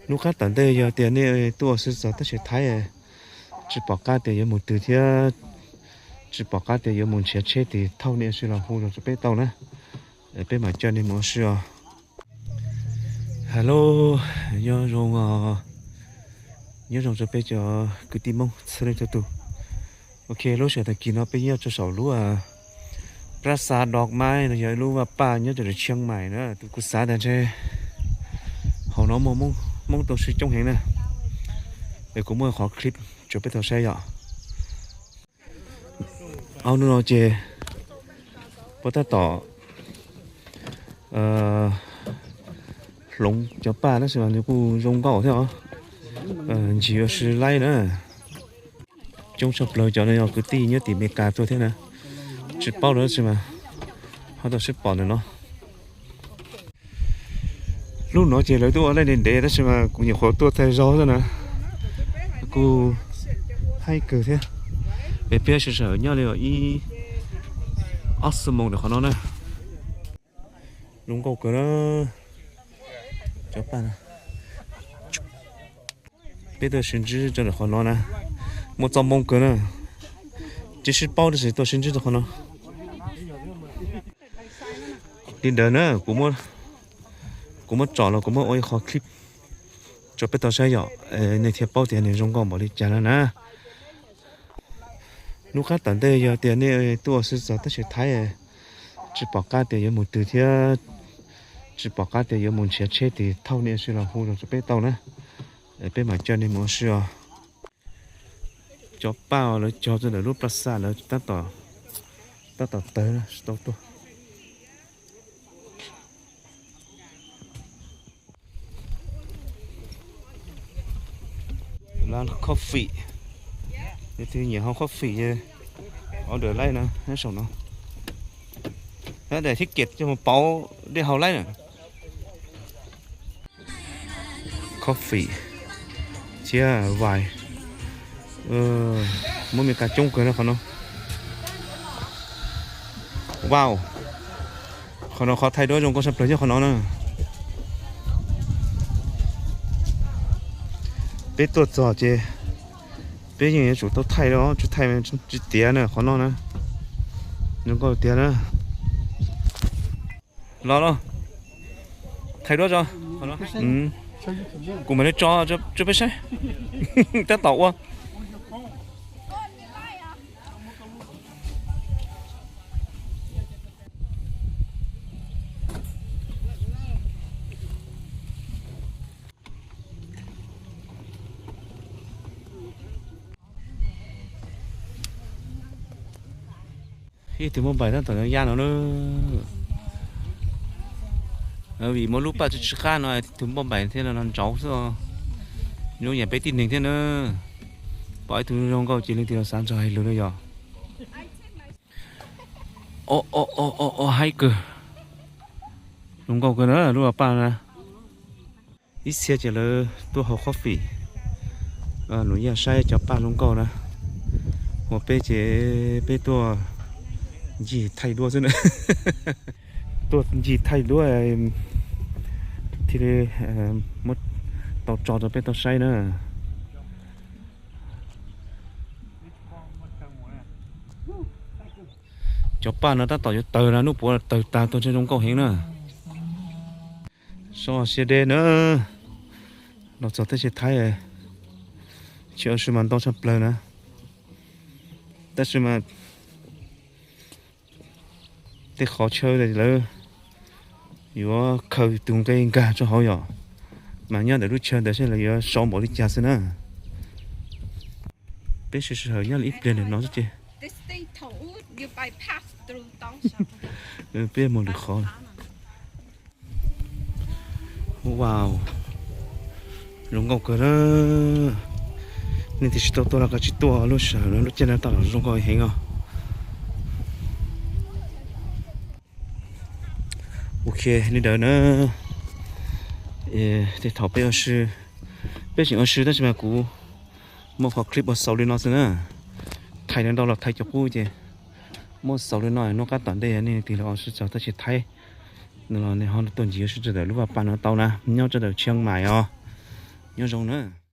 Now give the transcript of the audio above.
Hnub qab tom ntej yog tias nej tuaj ua si txog teb chaws Thaib, tsis pom qab tias yuav mus twg thiab tsis pom qab tias yuav mus nrhiav tsheb twg thauj, nej ua si los hu rau peb tau na, peb mam coj nej mus ua si os. Hello, nyob zoo, nyob zoo rau peb cov kwv tij Hmoob txhua leej txhua tus. Ok, lub sij hawm tag kis no peb nyob rau saum lub Plas Xas Dog Maiv no, yog ib lub vaj paj nyob rau Tshiab Maim na. Kuv xav tias ntshe hauv no muaj Hmoob tuaj ua si coob heev na. Es kuv muaj qhov clip tso peb tau saib yom. Ob hnub no ces puas tab tom hloov cov paj tab sis mas nws kuj zoo nkauj thiab os. Ntsis ua si laib na. Coob tshaj plaws cov no yog kwv tij nyob tim Amelikas tuaj thiab na. Tsis paub lawm tab sis mas ho tau sib pom ntawm no. Hnub no ces lawv tuaj ua laij ntev ntev tab sis mas kuv nyuam qhuav tuaj tag zog xwb na. Kuj haib kawg thiab. Es peb sawv daws nyob li ib ob xuab moos ntawm qhov no na. Zoo nkauj kawg na. Cov paj na. Peb tuaj sib ntsib rau ntawm qhov no na. Muaj txoj moo kawg na. Tsis sib paub tab sis tuaj sib ntsib rau qhov no. Li ntawd na, kuv muab tsom los kuv muab ua ib qho clip rau peb tau saib yom, nej thiaj paub tias nws zoo nkauj npaum li cas na na. Hnub qab tom ntej yog tias nej tuaj ua si txog teb chaws Thaib, tsis pom qab tias yuav mus twg thiab tsis pom qab tias yuav mus nrhiav tsheb twg thauj, nej ua si los hu rau peb tau na, peb mam coj nej mus ua si os. Cov paj lawv cog rau ntawm lub plas xas lawv tab tom tawg tsis tau tuaj. Lawv coffee, leej twg nyiam haus coffee ces order laij na, nyob saum no. Lawv daim thib kiv coj mus pauv dej haus laij na. Coffee thiab vais, muaj Meskas coob kawg na qhov no. Wow, qhov no qhov thaij duab zoo nkauj tshaj plaws nyob qhov no na. Peb tuaj txog ces peb yeej yuav tsum tau thaij os, tsis thaij tsis tiav na qhov no na. Zoo nkauj tiag na. Los los, thaij duab tso. Kuv mam li tso rau peb saib. Tab tom ua. Ib tug npauj npaim tab tom ya no na. Vim muaj lub paj tsw tsw qab no tus npauj npaim thiaj no ntsauv xwb. Zoo yam peb tib neeg thiab na. Pom ib tug zoo nkauj ces leej twg los xav nrog hais lus na yom. O o o o, haib kawg. Zoo nkauj kawg na lub paj na. Ib txhia ces lawv tuaj haus coffee, nws yaj saib cov paj zoo nkauj na. Hos peb ces peb tuaj ncig thaij duab xwb na. Tuaj ncig thaij duab thiaj li muab tau tso rau peb tau saib na. Cov paj no tab tom yuav tawg na, hnub puav tawg tag tuaj ntshe zoo nkauj heev na. Soj sia dej na, los txog teb chaws Thaib, tsis ua si mas ntau tshaj plaws na. Tab sis mas tej qhov chaw lawv yuav khaws tus nqe nkag rau hauv yom, mas nyob ntawm lub chaw ntawd seb lawv yuav sau npaum li cas xwb na. Peb sawv daws nyob li ib pliag ntawm no xwb ces peb mus lwm qhov. Wow, zoo nkauj kawg na. Nej twb tsis tau tuaj los kav tsij tuaj, lub sij hawm no lub caij no tab tom zoo nkauj heev os. Ok, li ntawd na. Tej thaum peb ua si, peb tseem ua si tab sis mas kuv muab qhov clip ua xaus li no xwb na. Thaij ntau los thaij cov qub ces muab xaus li no, hnub qab tom ntej yog nej leej twg los ua si txog teb chaws Thaib no los nej ho tuaj ncig ua si rau ntawm lub vaj paj no tau na, nyob rau ntawm Tshiab Maim os. Nyob zoo na.